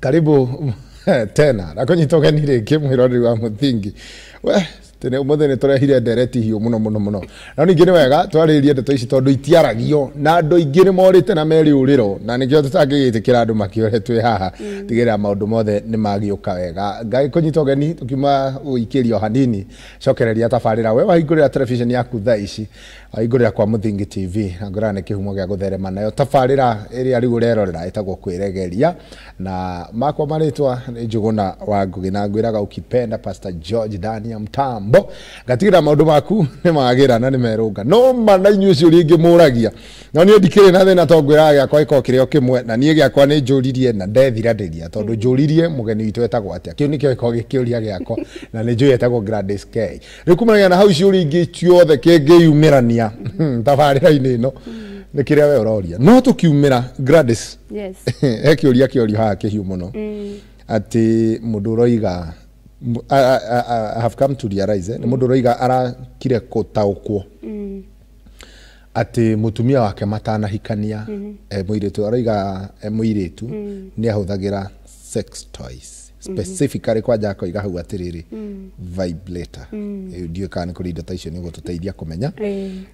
Karibu tena nakũnyita ũgeni rĩngĩ mwĩroreri wa Mũthingi. We tene ũmũthĩ nĩ tũrehire ndereti hiũ mũno mũno mũno, no ningĩ nĩ wega twarĩrĩrie ndeto ici tondũ itiaragio na andũ aingĩ nĩ morĩte na merĩũrĩro, na nĩkĩo tũtangĩgĩtĩkĩra andũ makĩore twĩ haha. Tigĩrĩra maũndũ mothe nĩ magĩũka wega. Ngagĩkũnyita ũgeni tũkiuma gũikĩrio hanini, cokereria tabarĩra. We wahingũrĩra television yaku thaa ici, wahingũrĩra kwa Mũthingi TV, na ngũraga nĩ kĩhumo gĩa gũtherema. Nayo tabarĩra ĩrĩa rĩu ũrerorera ĩtagwo Kwĩregeria, na makwa marĩtwa nĩ Njũgũna wa Ngũgĩ, na ngwĩraga ukipenda Pastor George Daniel Mtambo. Ngatigĩra maũndũ maku nĩ magĩra na nĩ merũnga. No ma na inyuĩ ciũria ingĩ mũragia, no niĩ ndikĩrĩ na thĩna tondũ ngwĩraga gĩakwa gĩkoragwo kĩrĩ o kĩmwe, na niĩ gĩakwa nĩ njũririe na ndethiranĩria, tondũ njũririe mũgeni witũ etagwo atĩa. Kĩu nĩkĩo gĩkoragwo gĩ kĩũria gĩakwa, na nĩ njũĩ etagwo Gladys K. Rĩu kumanagia na hau ciũria ingĩ ciothe kĩngĩyumĩrania tabarĩra-inĩ ĩno nĩ kĩrĩa we ũroria. No tũkiumĩra Gladys, Yes. he kĩũria kĩorio haha kĩhiũ mũno, atĩ mũndũ ũroiga, I have come to realize, nĩ mũndũ ũroiga arakire gũtaũkwo atĩ mũtumia wake matanahikania, e mũirĩtu, aroiga e mũirĩtu nĩ ahũthagĩra sex toys, specifically kwanja akoiga hau atĩrĩrĩ, vibrator. Ĩyo ndiũĩ kana nĩ kũrĩ indo ta icio, nĩ gũtũteithia kũmenya.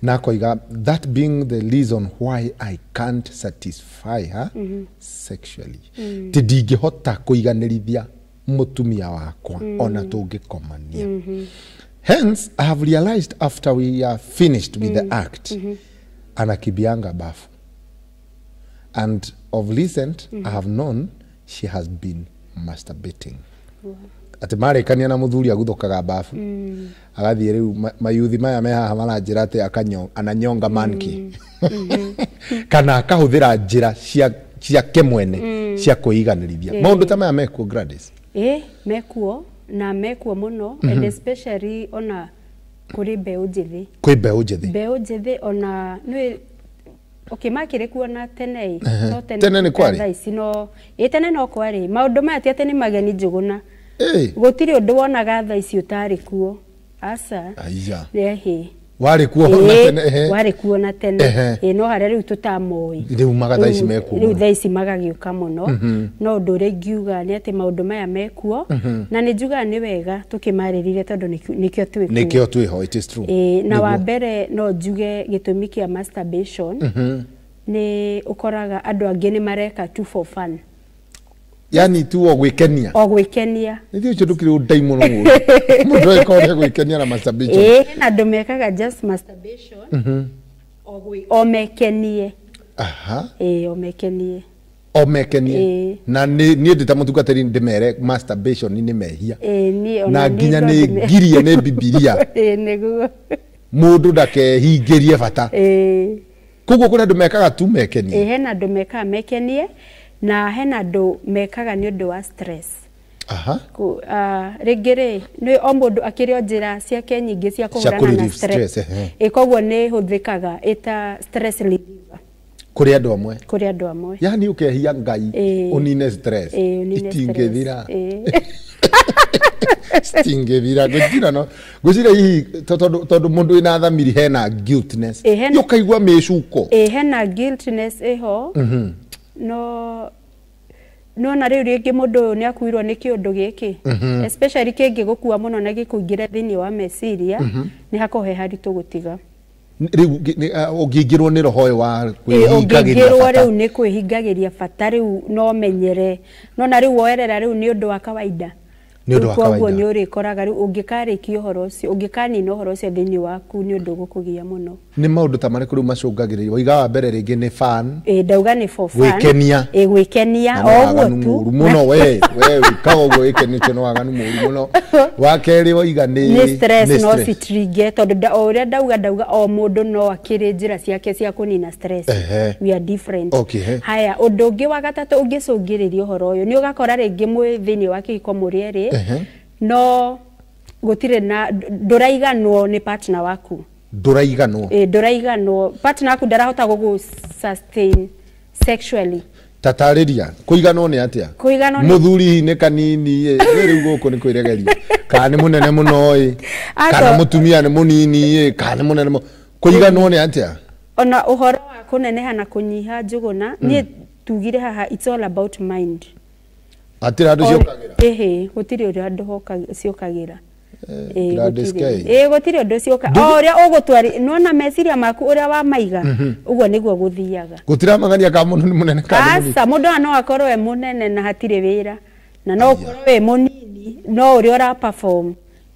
Na akoiga, "That being the reason why I can't satisfy her sexually," ti ndingĩhota kũiganĩrithia mũtumia wakwa ona tũngĩkomania. "Hence I have realized after we are finished with the act, anakimbianga bafu, and of recent I have known she has been masturbating." Atĩ marĩkania na mũthuri aguthũkaga bafu agathiĩ. Rĩu mayuthi maya me haha maranjĩra atĩ ananyonga monkey kana akahũthĩra njĩra cia ciake mwene cia kwĩiganĩrithia. Maũndũ ta maya mekuo, Gladys? Ĩ, mekuo na mekuo mũno, and especially ona kũrĩ mbeũ njĩthĩ. Kwĩ mbeũ njĩthĩ. Mbeũ njĩthĩ ona nĩ okay makĩrĩ kuo na tene ĩ, no tene Tene nĩ ta kwarĩ? thaa ici no ĩ, tene no kwarĩ. Maũndũ maya ti atĩ nĩ mageni, Njũgũna. Gũtirĩ ũndũ wonaga thaa ici ũtarĩ kuo, aca. Aya. Ĩhĩ. Warĩ kuo na tene, ehe. Warĩ kuo na tene. Ĩ, no harĩa rĩu tũtamoĩ. Rĩu maga thaa ici mekuo rĩu mũno. Thaa ici magagĩũka mũno. No ũndũ ũrĩa ingiuga nĩ atĩ maũndũ maya mekuo, na nĩ njugaga nĩ wega tũkĩmarĩrĩrie tondũ nĩkĩo twĩkuo. Nĩkĩo twĩho, it is true. Ĩ, na wa Nĩguo. mbere no njuge gĩtũmi kĩa masturbation nĩ ũkoraga andũ angĩ nĩ mareka tu for fun. Yani tu o gwĩkenia. O gwĩkenia. Nĩ ũcio ndũkĩrĩ ũndai mũno mũru mũndũ agĩkorwo nĩ gwĩkenia na masturbation. Ĩ, hena andũ mekaga just masturbation o mekenie. Ĩ, o mekenie. O mekenie. Na niĩ ndĩ ta mũtungatĩri ndĩmere masturbation nĩ mehia. Ĩ, niĩ ona Na niĩ nginya no nĩ ngirie nĩ Bibilia. Ĩ, nĩguo. Mũndũ ndakehingĩrie bata. Koguo kũrĩ andũ mekaga tu mekenie. Ĩ, hena andũ mekaga mekenie, na hena andũ mekaga nĩ ũndũ wa stress. Rĩngĩ rĩ, nĩ o mũndũ akĩrĩ o njĩra ciake nyingĩ cia kũhũrana na kũ-relieve stress. stress, ehe. Ĩ, koguo nĩ hũthĩkaga ĩta stress reliever. Kũrĩ andũ amwe. Kũrĩ andũ amwe. Yani ũkehia Ngai ũnine stress. Ĩ, ũnine stress. Itingĩthira. Ĩ. Citingĩthira ngwĩciria, no ngwĩciria hihi tondũ mũndũ wĩna thamiri hena guiltness. Ĩ, ũkaigua mĩcuko. Ĩ, hena guiltness ĩho, no nona rĩu rĩngĩ mũndũ ũyũ nĩ akuirwo nĩ kĩũndũ gĩkĩ, especially kĩngĩgũkua mũno na gĩkũingĩre thĩinĩ wa meciria, nĩ hakoragwo he haritũ gũtiga. Rĩu ũngĩingĩrwo nĩ roho ũyũ wa Ĩ, kwĩhingagĩria ũngĩingĩrwo bata. Rĩu nĩ kwĩhingagĩria bata, rĩu no menyere nona rĩu woerera rĩu nĩ ũndũ wa kawaida. Nĩ ũndũ wa Rĩu koguo kawaida. nĩ ũrĩkoraga rĩu ũngĩkarĩkia ũhoro ũcio, ũngĩkanina ũhoro ũcio thĩinĩ waku, nĩ ũndũ ũgũkũgia mũno. Nĩ maũndũ ta marĩkũ rĩu macũngagĩrĩria? Waiga wa mbere rĩngĩ nĩ fun. Ĩ, ndauga nĩ for fun. Gwĩkenia. Ĩ, gwĩkenia. Na O nĩ ũguo waganu tu. mũru mũno. We wĩkaga ũguo wĩkenĩtio nĩ waganu mũru mũno. Wa kerĩ waiga nĩ nĩ stress. Nĩ No stress. citrige tondũ o ũrĩa ndauga o mũndũ no akĩrĩ njĩra ciake cia kũnina stress. We are different. Haya, ũndũ ũngĩ wa gatatũ ũngĩcũngĩrĩria ũhoro ũyũ nĩ ũgakora rĩngĩ mwĩ thĩinĩ wa kĩhiko mũrĩ erĩ, no gũtirĩ na ndũraiganwo nĩ partner waku. Ndũraiganwo. Ĩ, ndũraiganwo, partner waku ndarahota gũgũ sustain sexually. Tatarĩria kũiganwo nĩ atĩa? Kũiganwo Mũthuri hihi nĩ kanini ĩ, nĩ rĩu gũkũ nĩ kwĩregeria, kana nĩ mũnene mũno ĩ, kana mũtumia nĩ mũnini ĩ, kana nĩ mũnene mũno, kũiganwo nĩ atĩa? Ona ũhoro wa kũneneha na kũnyiha, Njũgũna, niĩ tugire haha it's all about mind. Hatirĩ handũ ciũkagĩra? Ĩhĩ, gũtirĩ ũrĩa handũ ciũkagĩra. Gũtirĩ ũndũ ciũka o ũrĩa ũgũtwari nona meciria maku ũrĩa wamaiga ũguo nĩguo gũthiaga. Gũtiramang'ania ka mũndũ nĩ mũnene kana mũnini. Aca, mũndũ no akorwo e mũnene na hatirĩ wĩra, na no ũkorwo wĩ mũnini no ũrĩa ũra perform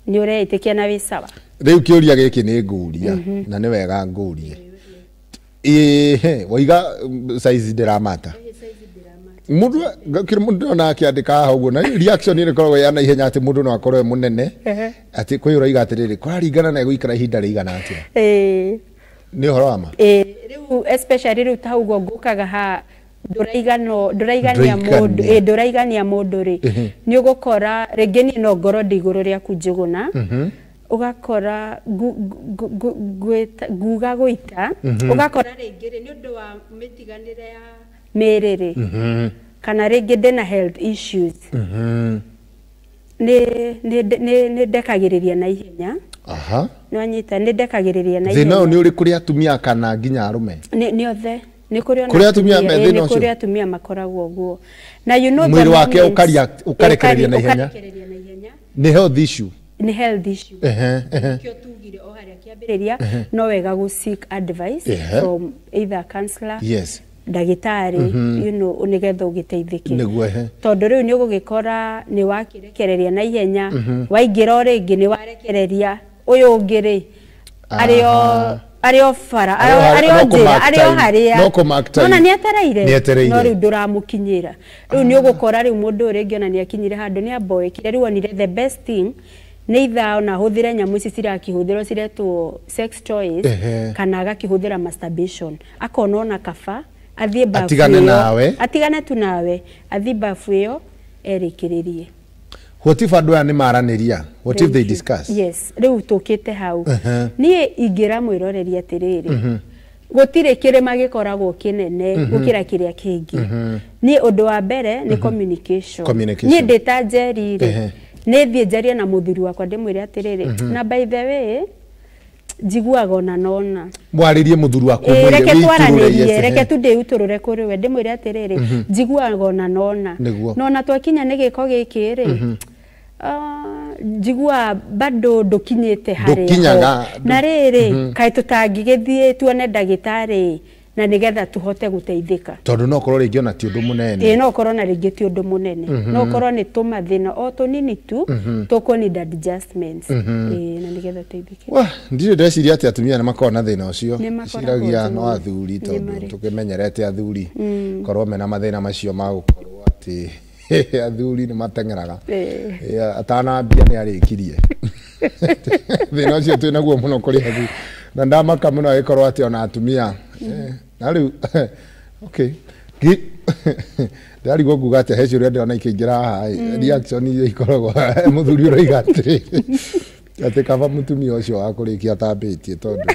nĩ ũreĩtĩkia na wĩ sawa. Rĩu kĩũria gĩkĩ nĩ ngũria na nĩ wega ngũrie. Ĩhĩ, waiga size ndĩramata. Mũndũ kĩrĩ mũndũ ndĩrona akĩandĩka haha ũguo na reaction ĩrĩa ĩkoragwo ya naihenya atĩ mũndũ no akorwo e mũnene atĩ kwĩ ũroiga atĩrĩrĩ kũraringana na gũikara ihinda rĩigana atĩa. Nĩ ũhoro wa ma? Rĩu especially rĩu ta ũguo ngũkaga ha ndũraigania mũndũ, ndũraigania mũndũ rĩ, nĩ ũgũkora rĩngĩ niĩ no ngorwo ndĩ igũrũ rĩaku Njũgũna, ũgakora nguga gũita, ũgakora rĩngĩ rĩ nĩ ũndũ wa mĩtiganĩre ya mĩĩrĩ rĩ, kana rĩngĩ ndĩna health issues, nĩ ndekagĩrĩria na ihenya. Nĩwanyita, nĩ ndekagĩrĩria na ihenya. Thĩna ũyũ nĩ ũrĩ kũrĩ atumia kana nginya arũme? Nĩ othe. Nĩ kũrĩ atumia me thĩna ũcio? Nĩ kũrĩ atumia makoragwo ũguo. Na you know mwĩrĩ wake ũkarekereria na ihenya. Nĩ health issue. Nĩ health issue. Nĩkĩo tugire o harĩa kĩambĩrĩria no wega gũ seek advice from either counselor, ndagĩtarĩ, you know, nĩgetha ũgĩteithĩke. Tondũ rĩu nĩ ũgũgĩkora nĩ wakĩrekereria na ihenya, waingĩra o rĩngĩ nĩ warekereria ũyũ ũngĩ rĩ, arĩ o bara, arĩ o njĩra, arĩ o harĩa. Nona nĩ etereire, no rĩu ndũramũkinyĩra. Rĩu nĩ ũgũkora rĩu mũndũ ũyũ rĩngĩ ona nĩ akinyire handũ nĩ amboekire, rĩu onire the best thing nĩ ithaa ona ahũthĩre nyamũ ici cirakĩhũthĩrwo ciretwo sex toys, kana agakĩhũthĩra masturbation, akona ona kaba athiĩ bafu atigane nawe, atigane tu nawe, athiĩ bafu ĩyo erĩkĩrĩrie. What if andũ aya nĩ maranĩria? What if they discuss? Yes, rĩu tũkĩte hau. Niĩ ingĩra mwĩroreri atĩrĩrĩ, gũtirĩ kĩrĩma gĩkoragwo kĩnene gũkĩra kĩrĩa kĩngĩ. Niĩ ũndũ wa mbere nĩ communication. Niĩ ndĩ ta Njeri rĩ, nĩ thiĩ njarie na mũthuri wakwa ndĩmwĩre atĩrĩrĩ, na by the way njiguaga ona nona. Mwarĩrie mũthuri waku mwĩre, reke twaranĩrie, reke tu ndĩutũrũre kũrĩ we, ndĩmwĩre atĩrĩrĩ, njiguaga ona nona. Nona twakinya nĩ gĩko gĩkĩ rĩ, njiguaga bado ndũkinyĩte harĩa. Na rĩrĩ, kaĩ tũtangĩgĩthiĩ tuone ndagĩtarĩ na nĩgetha tũhote gũteithĩka. Tondũ no ũkorwo rĩngĩ ona ti ũndũ mũnene. Ĩĩ, no ũkorwo na rĩngĩ ti ũndũ mũnene. No ũkorwo nĩ tũmathĩna o tũnini tu tũkũ need adjustments. Ĩĩ, na nĩgetha ũteithĩke. Wah, ndirĩ ndeciria atĩ atumia nĩ makoragwo na thĩna ũcio. Ciragia no athuri tondũ tũkĩmenyerete athuri korwo mena mathĩna macio ma gũkorwo atĩ athuri nĩ mateng'eraga. Atanambia nĩ arĩkirie. Thĩna ũcio twĩnaguo mũno kũrĩ athuri. Na ndamaka mũno agĩkorwo atĩ ona atumia. Na rĩu okay, ndarigwo nguga atĩa he ciũria ndĩrona ikĩingĩra haha, reaction iria ikoragwo mũthuri ũroiga atĩrĩrĩ atĩ kaba mũtumia ũcio wa kũrĩkia atambĩtie, tondũ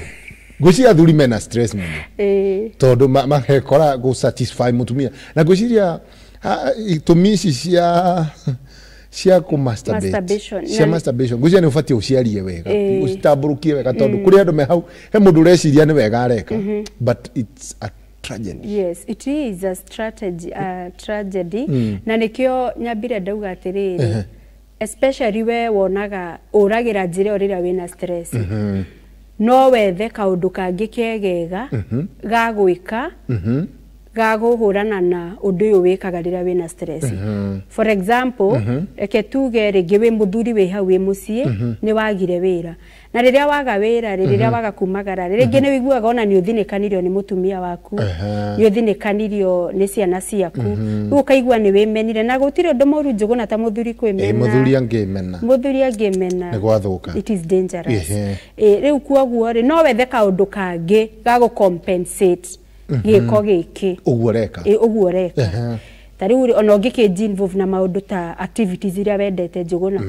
ngwĩciria athuri mena stress mũno tondũ magekora gũ satisfy mũtumia, na ngwĩciria itũmi ici cia kũ masturbate, cia masturbation, ngwĩciria nĩ ũbatiĩ ũciarie wega, ũcitambũrũkie wega, tondũ kũrĩ andũ me hau he mũndũ ũreciria nĩ wega areka, but it's a tragedy. Yes, it is a strategy, a tragedy. Na nĩkĩo nyambire ndauga atĩrĩrĩ, especially we wonaga ũragĩra njĩra ĩyo rĩrĩa wĩna stress, no wethe kaũndũ kangĩ kegega ga gwĩka ga kũhũrana na ũndũ ũyũ wĩkaga rĩrĩa wĩna stress. For example, reke tuge rĩngĩ wĩ mũthuri wĩ hau wĩ mũciĩ, nĩ wagire wĩra, na rĩrĩa waga wĩra rĩ, rĩrĩa waga kumagara rĩ, rĩngĩ nĩ ũiguaga ona nĩ ũthinĩkanirio nĩ mũtumia waku, nĩ ũthinĩkanirio nĩ ciana ciaku, rĩu ũkaigua nĩ wĩmenire, na gũtirĩ ũndũ mũru Njũgũna ta mũthuri kwĩmena. Mũthuri angĩmena, mũthuri angĩmena nĩ gwathũka, it is dangerous. Rĩu kuoguo rĩ, no wethe kaũndũ kangĩ ga gũ compensate gĩko gĩkĩ ũguo ũreka. Ũguo ũreka. Ta rĩu ona ũngĩkĩnji involve na maũndũ ta activities iria wendete Njũgũna,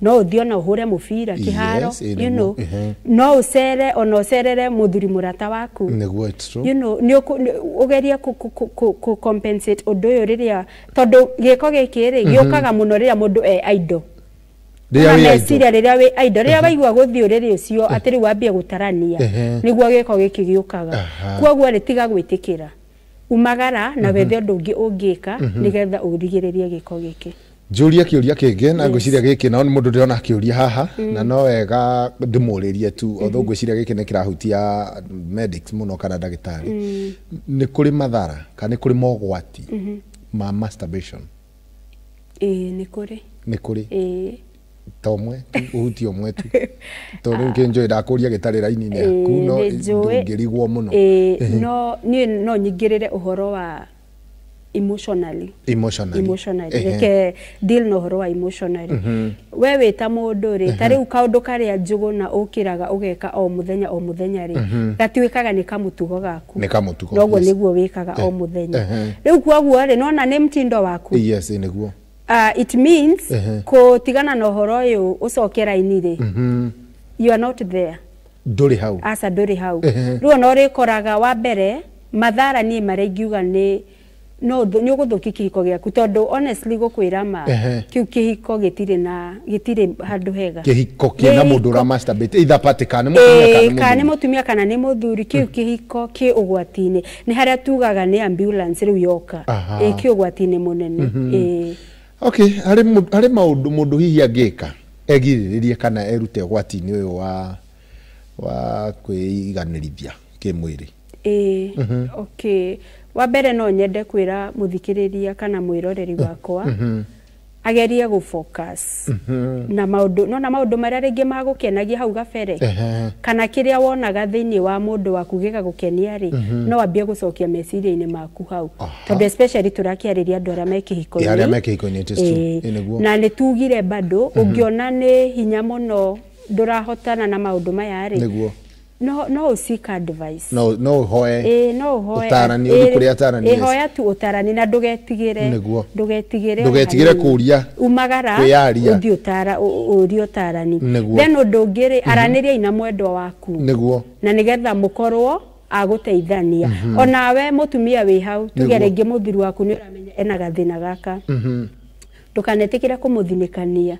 no ũthiĩ ona ũhũre mũbira kĩharo, you know, no ũcere ona ũcerere mũthuri mũrata waku, you know, nĩ ũgerie kũ compensate ũndũ ũyũ rĩrĩa, tondũ gĩko gĩkĩ rĩ gĩũkaga mũno rĩrĩa mũndũ e idle. Meciria rĩrĩa wĩ idle, rĩrĩa waigua gũthiĩ ũrĩrĩ ũcio atĩ rĩu wambie gũtarania, nĩguo gĩko gĩkĩ gĩũkaga. Kuoguo rĩ, tiga gwĩtĩkĩra. Umagara na wethe ũndũ ũngĩ ũngĩka nĩgetha ũrigĩrĩrie gĩko gĩkĩ. Njũrie kĩũria kĩngĩ na ngwĩciria gĩkĩ no nĩ mũndũ ndĩrona akĩũria haha na no wega ndĩmũrĩrie tu, although ngwĩciria gĩkĩ nĩ kĩrahutia medics mũno kana ndagĩtarĩ. Nĩ kũrĩ mathara kana nĩ kũrĩ mogwati ma masturbation? Ĩĩ, nĩ kũrĩ. Nĩ kũrĩ? Ĩĩ. Ta ũmwe tu, ũhutie ũmwe tu, tondũ rĩu kĩnjũĩ ndakũria gĩtarĩ raini-inĩ yaku, no ndũngĩrigwo mũno. Ĩĩ, no niĩ no nyingĩrĩre ũhoro wa emotionally. Emotionally. Reke deal na ũhoro wa emotionally. We wĩ ta mũndũ rĩ, ta rĩu kaũndũ karĩa Njũgũna ũkĩraga ũgeka o mũthenya o mũthenya rĩ, gatuĩkaga nĩ kamũtugo gaku. Nĩ kamũtugo. Noguo nĩguo wĩkaga o mũthenya. Rĩu kwoguo rĩ, nona nĩ mtindo waku. Yes, nĩguo. It means kũtigana na ũhoro ũyũ ũcoke raini rĩ, you are not there. Ndũrĩ hau. Aca, ndũrĩ hau. Rĩu ona ũrĩkoraga wa mbere mathara niĩ marĩa ingiuga nĩ no nĩ ũgũthũkia kĩhiko gĩaku, tondũ honestly gũkwĩra ma, kĩu kĩhiko gĩtirĩ na gĩtirĩ handũ hega. Kĩhiko kĩna mũndũ ũra masturbate, either party, kana nĩ mũtumia kana nĩ mũtumia kana nĩ mũthuri, kĩu kĩhiko kĩ ũgwati-inĩ. Nĩ harĩa tugaga nĩ ambulance rĩu yoka. Ĩ, kĩ ũgwati-inĩ mũnene. Ĩ. Okay, harĩ maũndũ mũndũ hihi angĩka egirĩrĩrie kana erute ũgwati-inĩ ũyũ wa kwĩiganĩrithia kĩmwĩrĩ? Ĩĩ, okay. Wa mbere no nyende kwĩra mũthikĩrĩria kana mwĩroreri wakwa agerie gũ focus na maũndũ, no na maũndũ marĩa rĩngĩ magũkenagia hau gabere, kana kĩrĩa wonaga thĩinĩ wa mũndũ waku gĩgagũkenia rĩ, no wambie gũcokia meciria-inĩ maku hau, tondũ especially tũrakĩarĩria andũ arĩa me kĩhiko-inĩ. Arĩa me kĩhiko-inĩ, it is true. Ĩ, nĩguo. Na nĩ tugire bado ũngĩona nĩ hinya mũno ndũrahotana na maũndũ maya rĩ, nĩguo, no seek advice. No ũhoe. Ĩ, no ũhoe. Ũtarani, ũthiĩ kũrĩ atarani, yes. Hoya tu ũtarani na ndũgetigĩre. Nĩguo. Ndũgetigĩre. Ndũgetigĩre kũria. Umagara Kwĩyaria. ũthiĩ ũtara ũrie ũtarani. Nĩguo. Then ũndũ ũngĩ rĩ, aranĩriai na mwendwa waku. Nĩguo. Na nĩgetha mũkorwo agũteithania. Onawe mũtumia wĩ hau, tuge rĩngĩ mũthuri waku nĩ ũramenya ena gathĩna gaka, ndũkanetĩkĩre kũmũthinĩkania,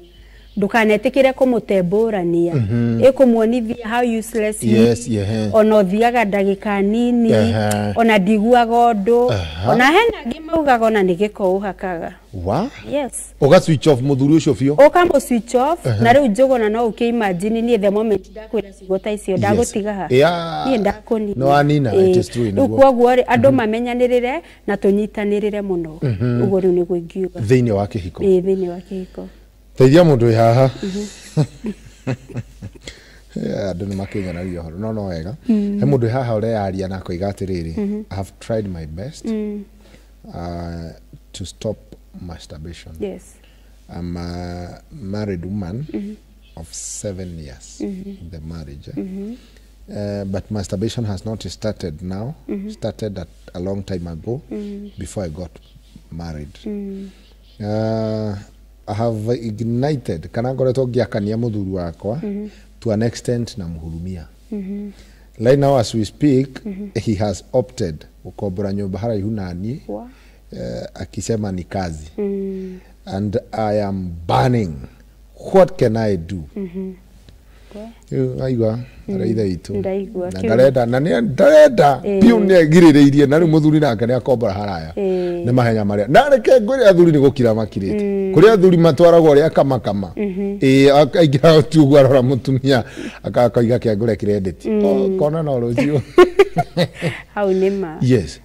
ndũkanetĩkĩre kũmũtembũrania, ĩkũmuonithia how useless he is. Ona ũthiaga ndagĩka nini, ona ndiguaga ũndũ, ona hena angĩ maugaga ona nĩ gĩko ũhakaga. Wa? Yes. Ũga switch off mũthuri ũcio biũ. Ũkamũ switch off, na rĩu Njũgũna no ũkĩ imagine niĩ the moment ndakwĩra ciugo ta icio ndagũtiga ha. Niĩ ndakũnina. No anina, it is true, Rĩu nĩguo. kwoguo rĩ, andũ mamenyanĩrĩre na tũnyitanĩrĩre mũno. Ũguo rĩu nĩguo ingiuga. Thĩinĩ wa kĩhiko. Ĩĩ, thĩinĩ wa kĩhiko. Teithia mũndũ wĩ haha. Andũ nĩ makĩnyonagia ũhoro, no wega. He mũndũ wĩ haha ũreyaria na akoiga atĩrĩrĩ, I have tried my best to stop masturbation. Yes. I'm a married woman of 7 years in the marriage. But masturbation has not started now. Started a long time ago, before I got married. I have ignited kana ngoretwo ngĩakania mũthuri wakwa to an extent na mũhurumia. Right now as we speak, he has opted gũkombora nyũmba haraihu na niĩ, akisema ni kazi. And I am burning. What can I do? Rĩu aigua araithe witũ. Ndaigua. Na ndarenda, na nĩ ndarenda biũ, nĩ egirĩrĩirie, na rĩu mũthuri nake nĩ akombora haraya. Nĩ mahenya marĩa na reke ngwĩre athuri nĩ gũkira makirĩte. Kũrĩ athuri matwaragwo ũrĩa kamakama. Ĩĩ, aingĩra tu ũguo arora mũtumia akoiga kĩangũre credit. Kona no rũciũ. Hau nĩ ma. Yes.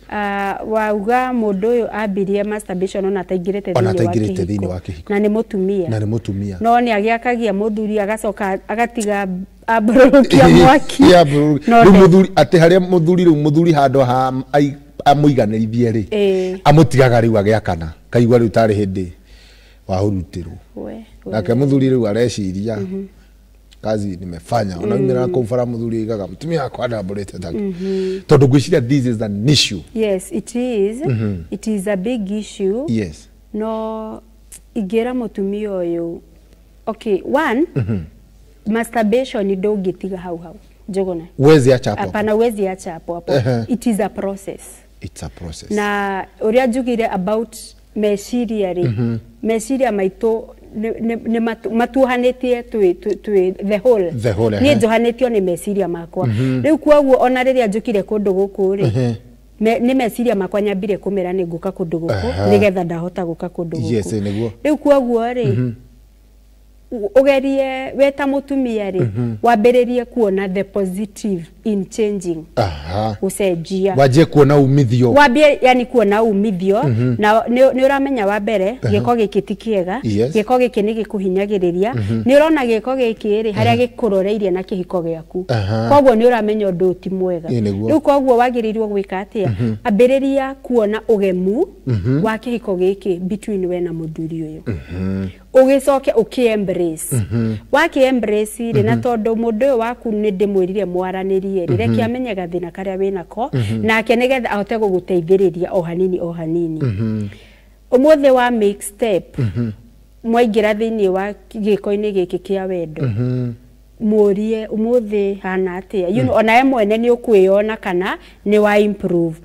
Wauga mũndũ ũyũ ambirie masturbation ona ataingĩrĩte Ona thĩinĩ wa ataingĩrĩte thĩinĩ kĩhiko. wa kĩhiko. Na nĩ mũtumia. Na nĩ mũtumia. No nĩ agĩakagia mũthuri agacoka agatiga ambũrũrũkia mwaki. Rĩu mũthuri atĩ harĩa mũthuri rĩu mũthuri handũ ha amũiganĩrithie rĩ, amũtigaga rĩu agĩakana, kaigua rĩu tarĩ hĩndĩ wahurutĩrwo. Nake mũthuri rĩu areciria kazi nimefanya. Ona kũu bara mũthuri oigaga mũtumia wakwa ndambũrĩte take. Tondũ ngwĩciria this is an issue. Yes, it is. It is a big issue. Yes. No ingĩra mũtumia ũyũ, okay, one, masturbation ndũngĩtiga hau hau. Njũgũna. Huwezi acha hapo. Hapana, huwezi acha hapo hapo. It is a process. It's a process. Na ũrĩa njugire about meciria rĩ, meciria maitũ nĩ matuohanĩtie twĩ the whole. The whole, Niĩ njohanĩtio nĩ meciria makwa. Rĩu kwoguo ona rĩrĩa njũkire kũndũ gũkũ rĩ, Nĩ meciria makwa nyambire kũmera nĩ ngũka kũndũ gũkũ nĩgetha ndahota gũka kũndũ gũkũ. Yes, nĩguo. Rĩu kwoguo rĩ, ũgerie we ta mũtumia rĩ, wambĩrĩrie kuona the positive in changing. Gũcenjia. Wanjie kuona umithio. Wambie yani kuona umithio. Na nĩ ũramenya wa mbere gĩko gĩkĩ ti kĩega, gĩko gĩkĩ nĩ gĩkũhinyagĩrĩria, nĩ ũrona gĩko gĩkĩ rĩ harĩa gĩkũroreirie na kĩhiko gĩaku, koguo nĩ ũramenya ũndũ ti mwega. Rĩu koguo wagĩrĩirwo gwĩka atĩa? Ambĩrĩria kuona ũgemu wa kĩhiko gĩkĩ between we na mũthuri ũyũ. Ũgĩcoke ũkĩ-embrace. Wakĩ-embrace rĩ, na tondũ mũndũ ũyũ waku nĩ ndĩmwĩrire mwaranĩrie rĩ, reke amenye gathĩna karĩa wĩnako, nake nĩgetha ahote gũgũteithĩrĩria o hanini o hanini. Ũmũthĩ wa make step, mwaingĩra thĩinĩ wa gĩko-inĩ gĩkĩ kĩa wendo, mũrie ũmũthĩ hana atĩa, you know, onawe mwene nĩ ũkwĩyona kana nĩ wa improve.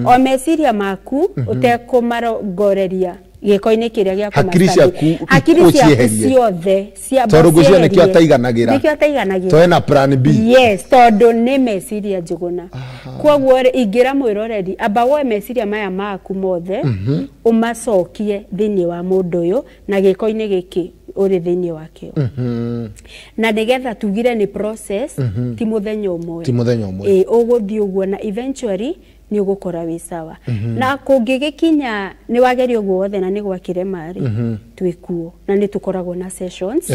O meciria maku ũtekũmarongoreria gĩko-inĩ kĩrĩa gĩa Hakiri ciaku hakiri ciaku ciothe cia tondũ ngwĩciria nĩkĩo ataiganagĩra, nĩkĩo ataiganagĩra, to ena plan B. Yes, tondũ nĩ meciria Njũgũna. Kwoguo rĩ, ingĩra mwĩroreri amba woe meciria maya maku mothe ũmacokie thĩinĩ wa mũndũ ũyũ na gĩko-inĩ gĩkĩ ũrĩ thĩinĩ wakĩo. Na nĩgetha tugire nĩ process, ti mũthenya ũmwe, ti mũthenya ũmwe. Ũgũthiĩ ũguo na eventually nĩ ũgũkora wĩ sawa. Na kũngĩgĩkinya nĩ wageria ũguo wothe na nĩ gwakĩrema rĩ, twĩkuo na nĩ tũkoragwo na sessions,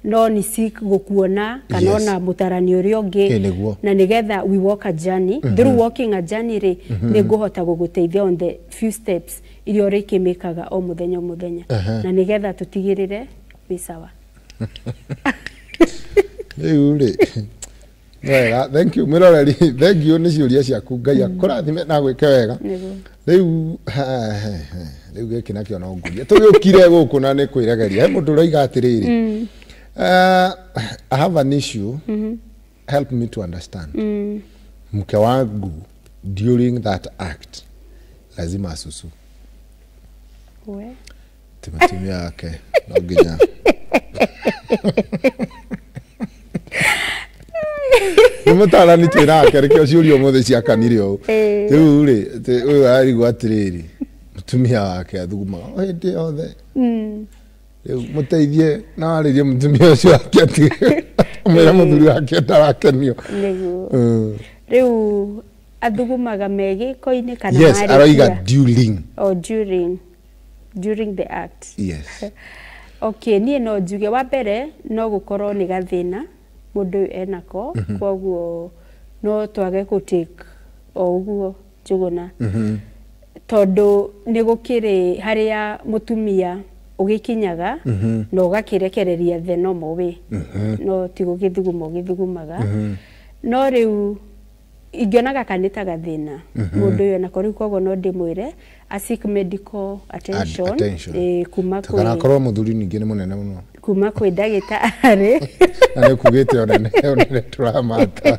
no nĩ seek gũkuona kana ona mũtarani ũrĩa ũngĩ, na nĩgetha we walk a journey. Through walking a journey rĩ, nĩ ngũhota gũgũteithia on the few steps iria ũrĩkĩmĩkaga o mũthenya o mũthenya, na nĩgetha tũtigĩrĩre wĩ sawa. Rĩu rĩ, wega, thank you mwĩroreri, thank you nĩ ciũria ciaku, Ngai akũrathime na gwĩke wega. Rĩu rĩu gĩkĩ nakĩo no ngũrie tũgĩũkire gũkũ na nĩ kwĩregeria. He mũndũ ũroiga atĩrĩrĩ, I have an issue, help me to understand. Mke wangu during that act lazima asusu. Ti mũtumia wake no nginya nĩ mũtarani twĩ nake, nĩkĩo ciũria ũmũthĩ ciakanire ũũ. Rĩu rĩ, ũyũ ararigwo atĩrĩrĩ, mũtumia wake athugumaga o hĩndĩ yothe. Rĩu mũteithie na warĩrie mũtumia ũcio wake atĩ mwĩre mũthuri wake ndarakenio. Rĩu athugumaga me gĩko-inĩ kana marĩkia? Yes, aroiga during. Oh, during the act. Yes. Okay, niĩ no njuge wa mbere no gũkorwo nĩ gathĩna mũndũ ũyũ enako, koguo no twage gũ take o ũguo Njũgũna, tondũ nĩ gũkĩrĩ harĩa mũtumia ũgĩkinyaga na ũgakĩrekereria the normal way, no ti gũgĩthuguma ũgĩthugumaga. No rĩu ingĩona gaka nĩ ta gathĩna mũndũ ũyũ enako, rĩu koguo no ndĩmwĩre a seek medical attention, kuma kwĩ kana akorwo mũthuri ningĩ nĩ mũnene mũno, kuma kwĩ ndagĩtarĩ. Na nĩ kugĩte onene onene tũramata.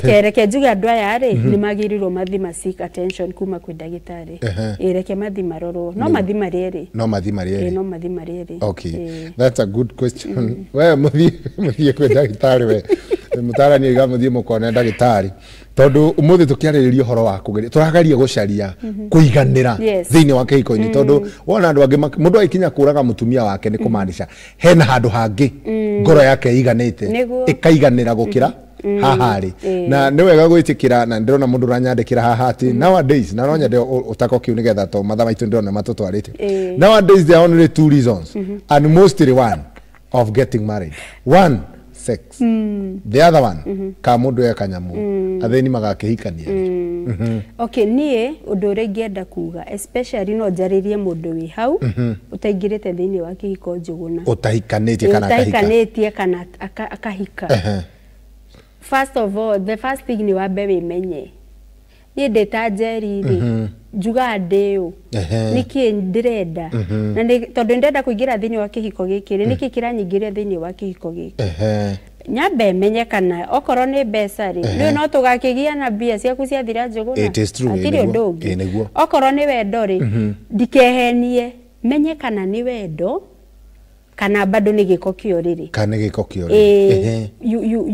Reke njuge andũ aya rĩ, nĩ magĩrĩirwo mathiĩ ma seek attention kuma kwĩ ndagĩtarĩ. Reke mathiĩ marorwo, no mathiĩ marĩ erĩ, no mathiĩ marĩ erĩ, no mathiĩ marĩ erĩ. Okay, that's a good question. We mũthiĩ kwĩ ndagĩtarĩ, we mũtarani oiga mũthiĩ mũkone ndagĩtarĩ, tondũ ũmũthĩ tũkĩarĩrĩria ũhoro wa kũgeria, tũrageria gũcaria kũiganĩra thĩinĩ wa kĩhiko-inĩ, tondũ wona andũ angĩ mũndũ agĩkinya kũraga mũtumia wake nĩ kũmaanisha hena handũ hangĩ ngoro yake ĩiganĩte ĩkaiganĩra gũkĩra haha rĩ. Na nĩ wega gwĩtĩkĩra, na ndĩrona mũndũ ũranyandĩkĩra haha atĩ nowadays, na no nyende ũtako kĩu nĩgetha to mathaa maitũ ndĩrona matũtwarĩte. Nowadays there are only two reasons, and mostly one of getting married. One, sex. The other one, ka mũndũ e kanyamũ, athĩni magakĩhikania. Okay, niĩ ũndũ ũrĩa ingĩenda kuga, especially no njarĩrie mũndũ wĩ hau ũtaingĩrĩte thĩinĩ wa kĩhiko Njũgũna, ũtahikanĩtie kana akahika, ũtahikanĩtie kana akahika. First of all, the first thing ni wambe wĩmenye. Niĩ ndĩ ta Njeri rĩ, njugaga ndĩ ũ, nĩkĩ ndĩrenda, na tondũ ndĩrenda kũingĩra thĩinĩ wa kĩhiko gĩkĩ rĩ, nĩkĩ kĩranyingĩria thĩinĩ wa kĩhiko gĩkĩ. Nyambe menye kana okorwo nĩ mbeca rĩ, rĩu no tũgakĩgĩa na mbia ciaku ciathira Njũgũna, hatirĩ ũndũ ũngĩ. Okorwo nĩ wendo rĩ, ndikehenie, menye kana nĩ wendo Kana bado nĩ gĩko kĩa ũrĩrĩ. Kana nĩ gĩko kĩa ũrĩrĩ.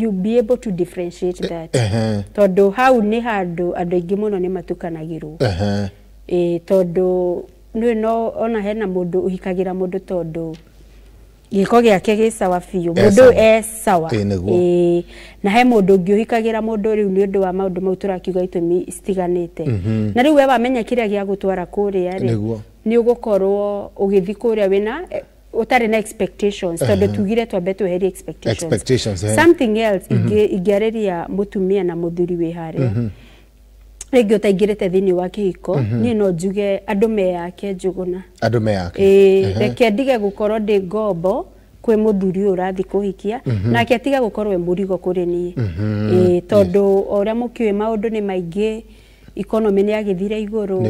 You be able to differentiate that. Tondũ hau nĩ handũ andũ aingĩ mũno nĩ matukanagĩrwo. Tondũ nĩ no ona hena mũndũ ũhikagĩra mũndũ tondũ gĩko gĩake gĩ sawa biũ, mũndũ e sawa. Na he mũndũ ũngĩ ũhikagĩra mũndũ rĩu nĩ ũndũ wa maũndũ mau tũrakiuga itũmi citiganĩte. Na rĩu we wamenya kĩrĩa gĩa gũtwara kũrĩa rĩ, nĩ ũgũkorwo ũgĩthiĩ kũrĩa wĩna ũtarĩ na expectations, tondũ tugire twambe tweherie expectations. Something else ingĩarĩria mũtumia na mũthuri wĩ harĩa rĩngĩ ũtaingĩrĩte thĩinĩ wa kĩhiko, niĩ no njuge andũ meyake Njũgũna. Andũ meyake. Reke ndige gũkorwo ndĩ ngombo kwĩ mũthuri ũyũ ũrathiĩ kũhikia, nake atige gũkorwo e mũrigo kũrĩ niĩ. Tondũ o ũrĩa mũkĩũĩ maũndũ nĩ maingĩ, economy nĩ yagĩthire igũrũ.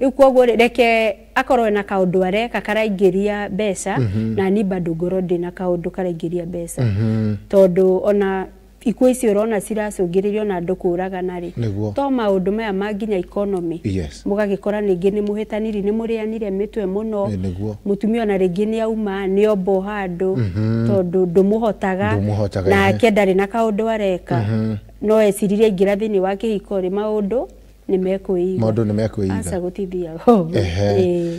Rĩu koguo reke akorwo na kaũndũ areka karaingĩria mbeca, na niĩ bado ngorwo ndĩna kaũndũ karaingĩria mbeca. Tondũ ona ikuũ ici ũrona ciracũngĩrĩrio na andũ kũragana rĩ, to maũndũ maya ma nginya economy. Mũgagĩkora ningĩ nĩ mũhĩtaniri, nĩ mũrĩanire mĩtwe mũno, mũtumia ona rĩngĩ nĩ auma nĩ ombo handũ tondũ ndũmũhotaga, nake ndarĩ na kaũndũ areka, no eciririe aingĩra thĩinĩ wa kĩhiko rĩ, maũndũ nĩ mekwĩiga. Maũndũ nĩ mekwĩiga. Aca gũtithiaga ũguo.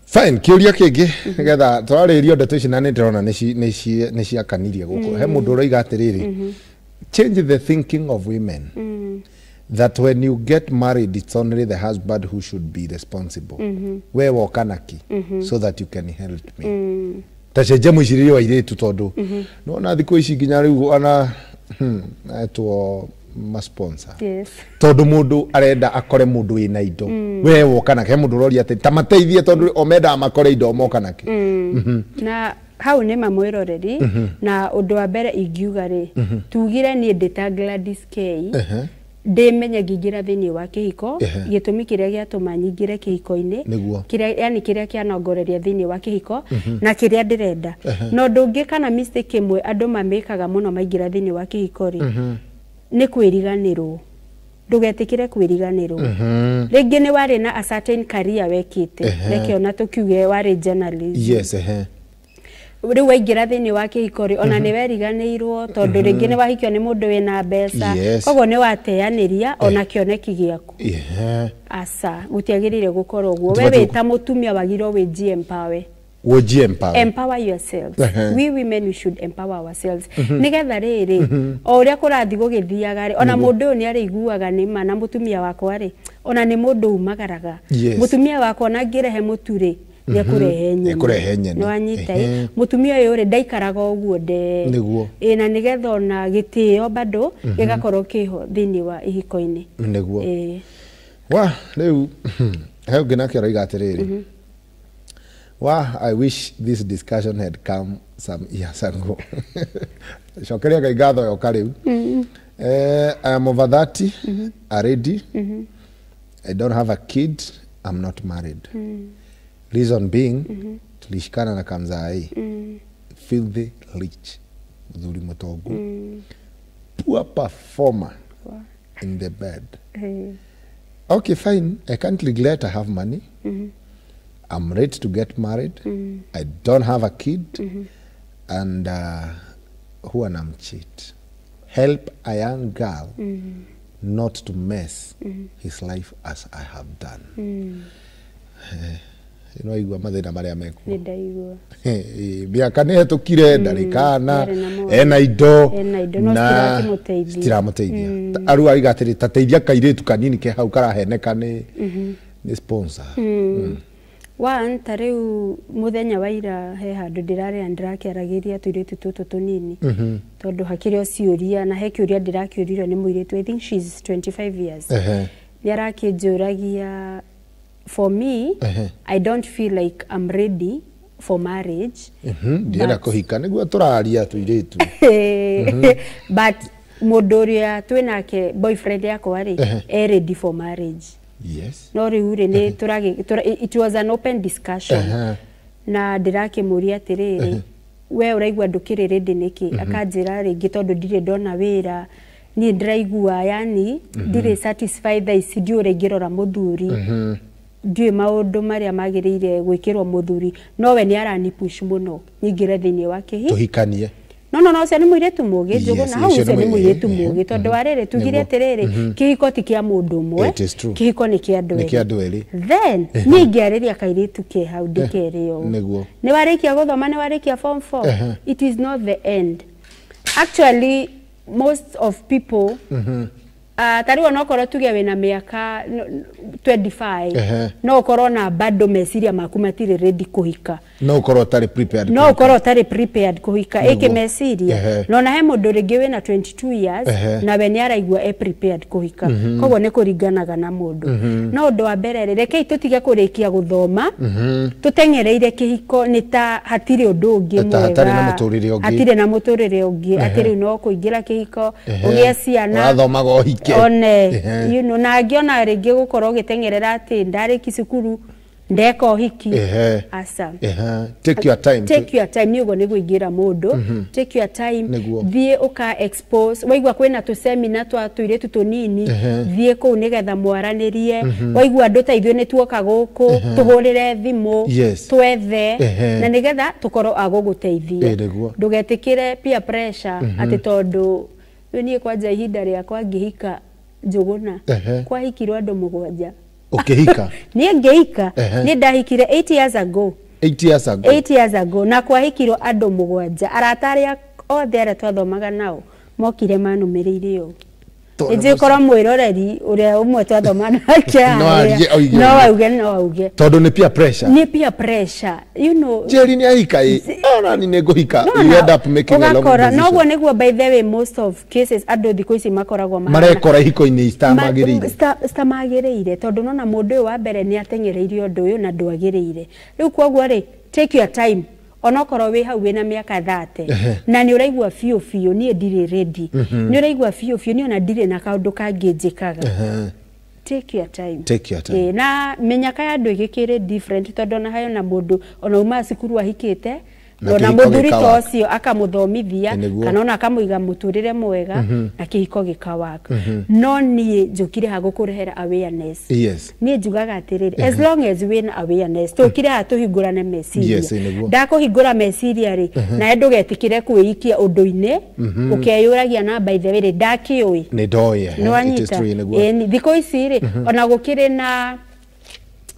Fine, kĩũria kĩngĩ nĩgetha twarĩrio ndeto ici na nĩ ndĩrona nĩ ciakanirie gũkũ. He mũndũ ũroiga atĩrĩrĩ, change the thinking of women that when you get married it's only the husband who should be responsible. We woka naki so that you can help me. Ta cenjia mwĩcirĩrie wa airĩtu tondũ nĩwona thikũ ici nginya rĩu ona etwo masponsor. Tondũ mũndũ arenda akore mũndũ wĩna indo, we woka nake. He mũndũ ũroria atĩ ta mateithie tondũ o mendaga makore indo moka nake. Na hau nĩ mamwĩroreri. Na ũndũ wa mbere ingiuga rĩ, tugire niĩ ndĩ ta Gladys K, ndĩmenye ngĩingĩra thĩinĩ wa kĩhiko, gĩtũmi kĩrĩa gĩatũma nyingĩre kĩhiko-inĩ, kĩrĩa yani kĩrĩa kĩanongoreria thĩinĩ wa kĩhiko, na kĩrĩa ndĩrenda. Na ũndũ ũngĩ kana mistake ĩmwe andũ mamĩkaga mũno maingĩra thĩinĩ wa kĩhiko rĩ, nĩ kwĩriganĩrwo. Ndũgetĩkĩre kwĩriganĩrwo. Rĩngĩ nĩ warĩ na a certain career wekĩte, reke ona tũkiuge warĩ journalist. Rĩu waingĩra thĩinĩ wa kĩhiko rĩ, ona nĩ weriganĩirwo tondũ rĩngĩ nĩ wahikio nĩ mũndũ wĩna mbeca, koguo nĩ wateanĩria ona kĩoneki gĩaku. Aca, gũtiagĩrĩire gũkorwo ũguo. We wĩ ta mũtumia wagĩrĩirwo wĩnjie empower. Empower yourselves. We women, we should empower ourselves. Nĩgetha rĩrĩ, o ũrĩa kũrathiĩ gũgĩthiaga rĩ, ona mũndũ ũyũ nĩ arĩiguaga nĩ ma na mũtumia wakwa rĩ, ona nĩ mũndũ umagaraga. Mũtumia wakwa ona angĩrehe mũtu rĩ, nĩekũrehe nyeni. Nĩwanyita ĩ? Mũtumia ũyũ rĩ, ndaikaraga ũguo nde. Na nĩgetha ona gĩtĩo bado gĩgakorwo kĩho thĩinĩ wa ihiko-inĩ. Wa rĩu he ũngĩ nake aroiga atĩrĩrĩ, wa I wish this discussion had come some years ago. Cokeria Ngai ngatho yoka rĩu. I am over 30 already. I don't have a kid. I'm not married. Reason being, tulishikana na kamzai. Filthy rich. Muthuri mũtongu. Poor performer in the bed. Okay, fine. I can't regret I have money. I'm ready to get married. I don't have a kid. And huwa namcheat. Help a young girl not to mess his life as I have done. No igua mathĩna marĩa mekuo. Nĩ ndaigua. Mĩaka nĩ hetũkire, ndarĩ kana, ena indo, na citiramũteithia. Arua aiga atĩrĩ, ta teithia kairĩtu kanini ke hau karaheneka nĩ sponsor. One, ta rĩu mũthenya wa ira he handũ ndĩrarĩa ndĩrakĩaragĩria tũirĩtu tũtũ tũnini, tondũ hakĩrĩ o ciũria, na he kĩũria ndĩrakĩũririo nĩ mũirĩtu, I think she's 25 years. Nĩ arakĩnjũragia, for me, I don't feel like I'm ready for marriage. Ndienda kũhika nĩguo tũraria tũirĩtu. But mũndũ ũrĩa twĩnake boyfriend yakwa rĩ, e ready for marriage. No rĩu rĩ, nĩ it was an open discussion. Na ndĩrakĩmũria atĩrĩrĩ, we ũraigua ndũkĩrĩ ready nĩkĩ? Akanjĩra rĩngĩ tondũ ndirĩ ndona wĩra, niĩ ndĩraigua yani ndirĩ satisfied thaa ici, ndiũĩ ũrĩa ingĩrora mũthuri. Ndiũĩ maũndũ marĩa magĩrĩire gwĩkĩrwo mũthuri, no we nĩ arani push mũno nyingĩre thĩinĩ wa kĩhi Tũhikanie. No no no, ũcio nĩ mũirĩtu mũgĩ. Njũgũna hau, ũcio ũcio nĩ nĩ mũirĩtu mũgĩ, tondũ wa rĩrĩ, tugire atĩrĩrĩ, kĩhiko ti kĩa mũndũ ũmwe. It is true. Kĩhiko nĩ kĩa andũ Nĩ kĩa erĩ. Andũ erĩ. Then niĩ ingĩarĩria kairĩtu ke hau, ndĩkere ũũ: Nĩ warĩkia gũthoma, nĩ warĩkia form 4, it is not the end. Actually, most of people, ta rĩu onokorwo tuge wĩna mĩaka 25, no ũkorwo na bado meciria maku matirĩ ready kũhika. No ũkorwo ũtarĩ prepared. No ũkorwo ũtarĩ prepared kũhika ĩkĩ meciria. No na he mũndũ rĩngĩ wĩna 22 years nawe nĩ araigua e prepared kũhika. Koguo nĩ kũringanaga na mũndũ. No ũndũ wa mbere rĩ, rekei tũtige kũrĩkia gũthoma tũteng'ereire kĩhiko, nĩ ta hatirĩ ũndũ ũngĩ Ta hatarĩ na mwega. Mũtũrĩre ũngĩ. Hatirĩ na mũtũrĩre ũngĩ, atĩ rĩu no kũingĩra kĩhiko, ũgĩe ciana, Ũrathomaga ũhike. One na angĩ ona rĩngĩ gũkorwo ũgĩteng'erera atĩ ndarĩki cukuru ndeka ũhiki. Aca. Take your time. Take your time. Nĩ ũguo nĩguo ingĩra mũndũ, take your time. Thiĩ ũka expose, waigua kwĩna tũsemina twa tũirĩtu tũnini, thiĩ kũu nĩgetha mwaranĩrie. Waigua andũ ta ithuĩ nĩ tuoka gũkũ, tũhũrĩre thimũ, twethe, na nĩgetha tũkorwo a gũgũteithia. Ndũgetĩkĩre peer pressure atĩ tondũ rĩu niĩ kwanja ihinda rĩakwa ngĩhika, Njũgũna, kwahikirwo andũ mũgwanja. Ũkĩhika? Niĩ ngĩhika, niĩ ndahikire 8 years ago. 8 years ago. 8 years ago, na kwahikirwo andũ mũgwanja. Arata arĩa othe arĩa twathomaga nao mokire manũmĩrĩire ũũ. Tondũ Nĩnjũĩ korwo mwĩroreri ũrĩa ũmwe twathoma nake No harĩa, arie oige no ũguo. Auge, no auge. Tondũ nĩ peer pressure. Nĩ peer pressure, you know. Njeri nĩ ahika ĩ, ona ni nĩ ngũhika. No, You na end up making a long ũgakora decision. noguo nĩguo. By the way, most of cases andũ thikũ ici makoragwo mahana- Marekora ihiko-inĩ itamagĩrĩire. Citamagĩrĩire, tondũ nona mũndũ ũyũ wa mbere nĩ ateng'ereirie ũndũ ũyũ na ndwagĩrĩire. Rĩu koguo rĩ, take your time. Onokorwo wĩ hau wĩna mĩaka 30 na nĩ ũraigua biũ biũ niĩ ndirĩ ready, nĩ ũraigua biũ biũ niĩ ona ndirĩ na kaũndũ kangĩ njĩkaga, take your time. Take your time. Ĩĩ, na mĩnyaka ya andũ ĩgĩkĩrĩ different, tondũ ona hayo na mũndũ ona uma cukuru ahikĩte Na ona kĩhiko mũthuri ta gĩkawaka. ũcio akamũthomithia, kana ona akamũiga mũtũrĩre mwega na kĩhiko gĩkawaka. No niĩ njũkire ha gũkũrehera awareness. Niĩ njugaga atĩrĩrĩ, as long as wĩna awareness, tũkire haha tũhingũrane meciria. Yes, nĩguo. Ndakũhingũra meciria rĩ, nawe ndũgetĩkĩre kwĩikia ũndũ-inĩ ũkeyũragia na by the way rĩ, ndakĩũĩ. Nĩ ndoĩ. It is Nĩwanyita? true, nĩguo. Ĩni, thikũ ici rĩ, ona gũkĩrĩ na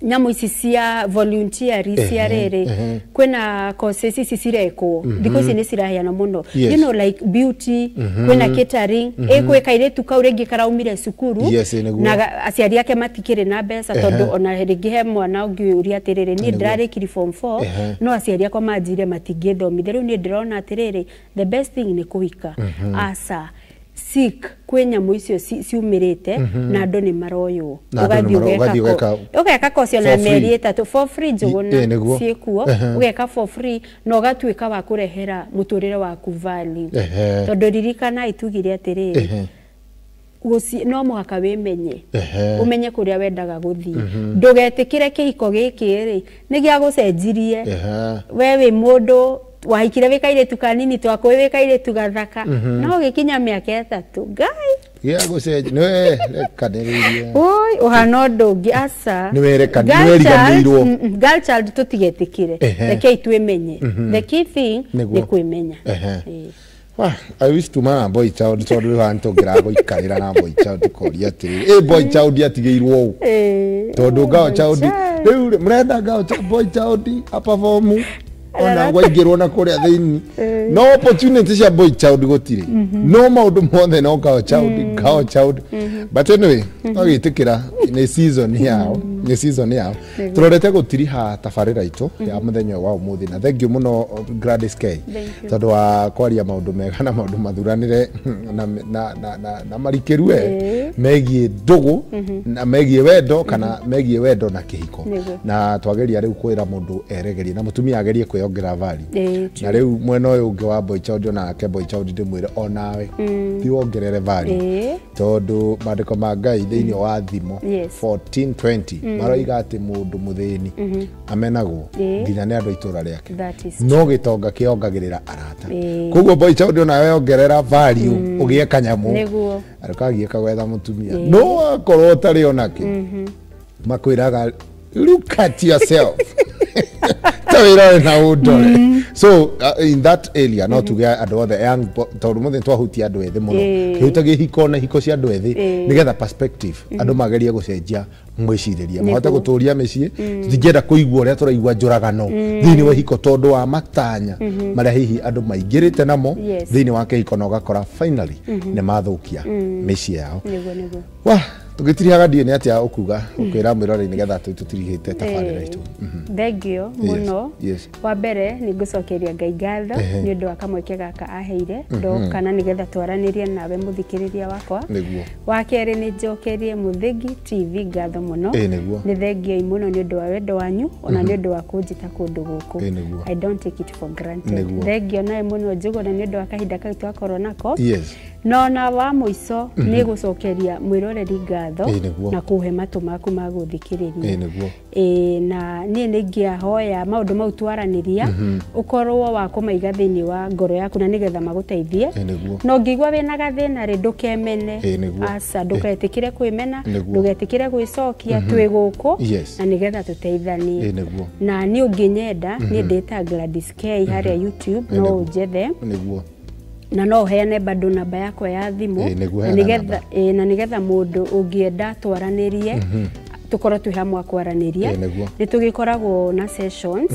nyamũ ici cia volunteer cia rĩrĩ, kwĩna courses ici cirekwo thikũ ici, nĩ ciraheana mũno, like beauty, kwĩna catering, ĩ gwĩ kairĩtu kau rĩngĩ karaumire cukuru Nĩguo. na aciari ake matikĩrĩ na mbeca, tondũ ona rĩngĩ he mwana ũngĩũria atĩrĩrĩ, niĩ ndĩrarĩkiri form 4, no aciari akwa manjire matingĩthomithia, rĩu niĩ ndĩrona atĩrĩrĩ, the best thing nĩ kũhika. Aca, seek, kwĩ nyamũ icio ciumĩrĩte na andũ nĩ maroywo. Na andũ nĩ Ũgathiĩ ũgathiĩ ũgeka ũgeka course ona for free. mĩeri 3 for free, Njũgũna. Nĩguo. Ciĩkuo, ũgeka for free na ũgatuĩka wa kũrehera mũtũrĩre waku value, tondũ ririkana itugire atĩrĩrĩ, no mũhaka wĩmenye, ũmenye kũrĩa wendaga gũthiĩ. Ndũgetĩkĩre kĩhiko gĩkĩ rĩ nĩ gĩa gũcenjirie. We wĩ mũndũ wahikire wĩ kairĩtu kanini twakũĩ, wĩ kairĩtu gathaka, no gĩkinya mĩaka 3, Ngai. Gĩa gũcenjia nĩ rekanĩrĩirie. Oi, ũhana ũndũ ũngĩ, aca. Nĩ weriganĩirwo. Girl child, tũtigetĩkĩre. Rekei twĩmenye. The key thing nĩ kwĩmenya. Ĩĩ. Wah, I wish tuma na boy child, tondũ rĩu haha nĩtũngĩragũikarĩra na boy child tũkoria atĩrĩrĩ, ĩ boy child atigĩirwo ũũ? Tondũ girl Boy child child. rĩu rĩ, mũrenda girl boy child aperform ona waingĩrwo na kũrĩa thĩinĩ, no opportunity cia boy child gũtirĩ, no maũndũ mothe no girl child, girl child. But anyway, twagĩtĩkĩra nĩ season yao, nĩ season yao. Tũrorete gũtiriha tabarĩra itũ ya mũthenya ũyũ wa ũmũthĩ, na thank you mũno, Gladys K, Thank you. Tondũ wa kwaria maũndũ mega na maũndũ mathuranĩre na marikĩru we megiĩ ndũgũ na megiĩ wendo, kana megiĩ wendo na kĩhiko. Na twageria rĩu kwĩra mũndũ eregerie na mũtumia agerie kwĩongerera value. Na rĩu mwena ũyũ ũngĩ wa boy child, onake boy child ndĩmwĩre onawe ti wongerere value, tondũ maandĩko ma Ngai thĩinĩ wa Thimo 14:20 maroiga atĩ mũndũ mũthĩni amenagwo nginya nĩ andũ a itũũra rĩake, That is no gĩtonga kĩongagĩrĩra arata. Koguo boy child, onawe ongerera value, ũgĩe kanyamũ ndũkagiĩka gwetha mũtumia, no akorwo ũtarĩ onake makwĩraga Look at yourself. Ta wĩrore na ũndore. So in that area no tuge andũ othe young, tondũ mũthĩ twahutia andũ ethĩ mũno, kĩhutagia ihiko na ihiko cia andũ ethĩ, nĩgetha perspective andũ magerie gũcenjia mwĩcirĩrie, mahote gũtũria mĩciĩ. Tũtingĩenda kũigua ũrĩa tũraigua njũragano thĩinĩ wa ihiko tondũ wa matanya marĩa hihi andũ maingĩrĩte namo thĩinĩ wa kĩhiko, na ũgakora finally nĩ mathũkia mĩciĩ yao. Nĩguo nĩguo. Wa tũgĩtirihaga ndiĩ nĩ atĩa ũkuga ũkwĩra mwĩroreri nĩgetha tũtirihĩte tabarĩra itũ? Thengio mũno. Wa mbere nĩ ngũcokeria Ngai ngatho nĩ ũndũ wa kamweke gaka aheire ndoka na nĩgetha twaranĩrie nawe mũthikĩrĩria wakwa. Wa kerĩ nĩ njokerie Mũthingi TV ngatho mũno. Nĩ thengioi mũno nĩ ũndũ wa wendo wanyu ona nĩ ũndũ wa kũnjĩta kũndũ gũkũ. I don't take it for granted. Thengio nawe mũno Njũgũna nĩ ũndũ wa kahinda kau twakorwo nako. No na wa mũico nĩ gũcokeria mwĩroreri ngatho na kũhe matũ maku ma gũthikĩrĩria. Na niĩ nĩ ingĩahoya maũndũ mau twaranĩria ũkorwo wa kũmaiga thĩinĩ wa ngoro yaku na nĩgetha magũteithie. Na ũngĩigua wĩna gathĩna rĩ, ndũkemene, aca, ndũgetĩkĩre kwĩmena, ndũgetĩkĩre gwĩcokia, twĩ gũkũ na nĩgetha tũteithanie. Na niĩ ũngĩnyenda, niĩ ndĩta Gladys K harĩa YouTube, no ũnjethe. Na no heane bado namba yakwa ya thimũ na nĩgetha mũndũ ũngĩenda twaranĩrie tũkorwo twĩ hamwe kwaranĩria. Nĩ tũgĩkoragwo na sessions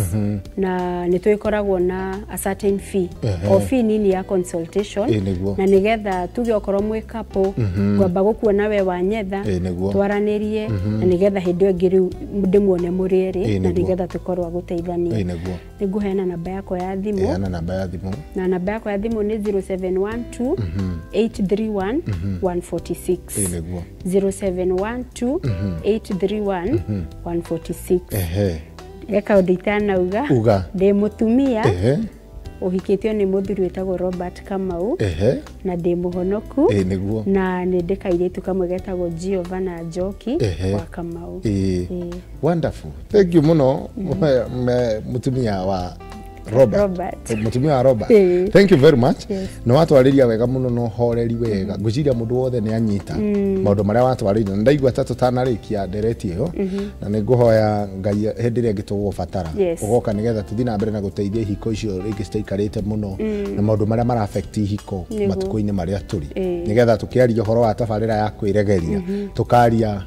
na nĩ tũgĩkoragwo na a certain fee, o fee nini ya consultation, na nĩgetha tuge okorwo mwĩ couple ngwamba gũkuona we wanyetha twaranĩrie, na nĩgetha hĩndĩ ĩyo ĩngĩ rĩu ndĩmuone mũrĩ erĩ, na nĩgetha tũkorwo gũteithania. Nĩ ngũheana namba yakwa ya thimũ. Na namba yakwa ya thimũ nĩ 0712 831 146. 0712 831 146. Eka ũndũ itanauga, ndĩ mũtumia ũhikĩtio nĩ mũthuri wĩtagwo Robert Kamau, na ndĩ mũhonoku, na nĩ ndĩ kairĩtu kamwe getagwo Giovanna Njoki wa Kamau. Wonderful. Thank you mũno mũtumia wa Robert. Mũtumia wa Robert. Thank you very much. Nĩ watwarĩria wega mũno na ũhoreri wega. Ngwĩciria mũndũ wothe nĩ anyita maũndũ marĩa watwarĩria. Na ndaigua ta tũtanarĩkia ndereti ĩyo, na nĩ ngũhoya Ngai hĩndĩ ĩrĩa ĩngĩ tũgũbatara ũgoka nĩgetha tũthiĩ na mbere na gũteithia ihiko icio rĩngĩ citaikarĩte mũno na maũndũ marĩa mara affect ihiko matukũ-inĩ marĩa tũrĩ, nĩgetha tũkĩaria ũhoro wa tabarĩra ya kwĩregeria tũkaria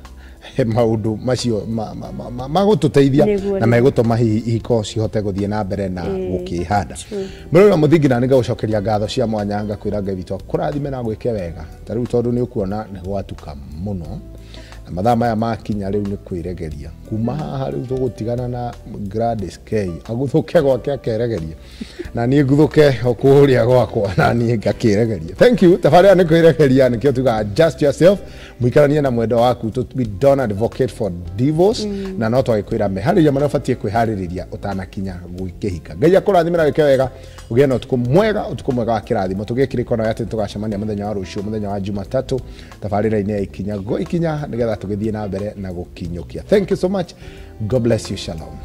maũndũ macio magũtũteithia na megũtũma hihi ihiko cihote gũthiĩ na mbere na gũkĩhanda. Mũrori wa Mũthingi, na nĩngagũcokeria ngatho cia mwanya, ngakwĩra Ngai witũ akũrathime na gwĩke wega. Ta rĩu tondũ nĩ ũkuona nĩ gwatuka mũno na mathaa maya makinya rĩu nĩ kwĩregeria. Kuma haha rĩu tũgũtigana na Gladys K aguthũke gwake akeregeria, na niĩ nguthũke o kũrĩa gwakwa na niĩ ngakĩregeria. Thank you. Tabarĩra nĩ kwĩregeria, nĩkĩo tugaga adjust yourself, mũikaranie na mwendwa waku. We don't advocate for divorce, na no twagĩkwĩra meharĩria marĩa ũbatiĩ kwĩharĩrĩria ũtanakinya gwĩkĩhika. Ngai akũrathime na wĩke wega, ũgĩe na ũtukũ mwega, ũtukũ mwega wa kĩrathimo. Tũgĩe kĩrĩko nawe atĩ tũgacemania mũthenya wa rũciũ, mũthenya wa Jumatatũ, tabarĩra-inĩ ya Ikinya go Ikinya, nĩgetha tũgĩthiĩ na mbere na gũkinyũkia. Thank you so much. God bless you. Shalom.